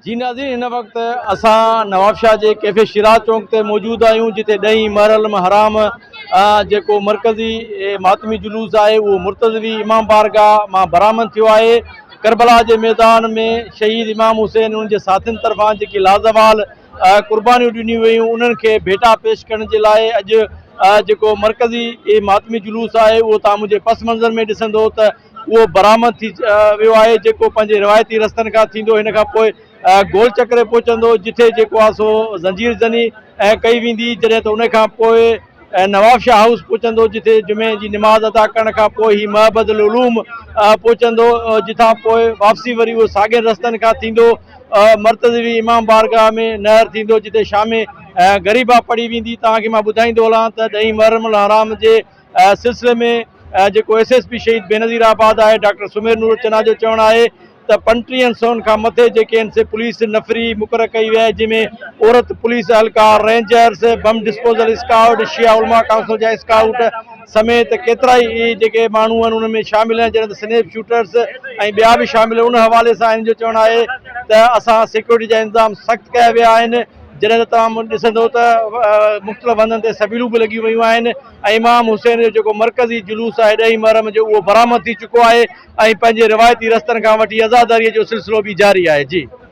جي ناظرين هن وقت اسان نوابشاهه جي ڪيفي شيراز چونڪ تي موجود آهيون جتي ڏهين محرم الحرام جيڪو مرڪزي ماتمي جلوس آهي اهو مرتضوي امام بارگاهه مان برآمد ٿيو آهي ڪربلا جي ميدان ۾ شهيد امام حسين ان جي ساٿين طرفان جيڪي لازوال قربانيون ڏنيون ويون انهن کي ڀيٽا پيش ڪرڻ جي لاء اڄ جيڪو مرڪزي ماتمي جلوس آهي اهو تان منهنجي پس منظر ۾ ڏسندو ته اهو برآمد ٿي ويو آهي جيڪو پنهنجي روايتي رستن کان ٿيندو هن کان پوء گول چڪري پهچندو جتي جيڪو آهي سو زنجير زني ڪئي ويندي جڏهن ته ان کان پوء نواب شاهه هائوس پهچندو جتي جمعي جي نماز ادا ڪرڻ کان پوء هي معبد العلوم پهچندو جتان پوء واپسي وري اهو ساڳين رستن کان ٿيندو مرتضوي امام بارگاهه ۾ نهر ٿيندو جتي شام غريبا پڙهي ويندي توهان کي مان ٻڌائيندو هلان ته ڏهين محرم الحرام جي سلسلي ۾ جيڪو ايس ايس پي شهيد بينظير آباد آهي ڊاڪٽر سمير نور چنا جو چوڻ آهي ته پنٽيهن سون کان مٿي جيڪي آهن سي پوليس نفري مقرر ڪئي وئي آهي جنهن ۾ عورت پوليس اهلڪار رينجرز بم ڊسپوزل اسڪائوٽ شيعا علماء ڪائونسل جا اسڪائوٽ سميت ڪيترائي ئي جيڪي ماڻهو آهن انهن ۾ شامل آهن جڏهن ته سنيپ شوٽرز ۽ ٻيا به شامل ان حوالي سان هن جو چوڻ آهي ته اسان سيڪيورٽي جا انتظام سخت ڪيا ويا آهن جڏهن ته توهان ڏسندو ته مختلف هنڌن تي سبيلون به لڳيون ويون آهن ۽ امام حسين جو جيڪو مرڪزي جلوس آهي ڏهين محرم جو اهو برآمد ٿي چڪو آهي ۽ پنهنجي روايتي رستن کان وٺي عزاداري جو سلسلو به جاري آهي جي.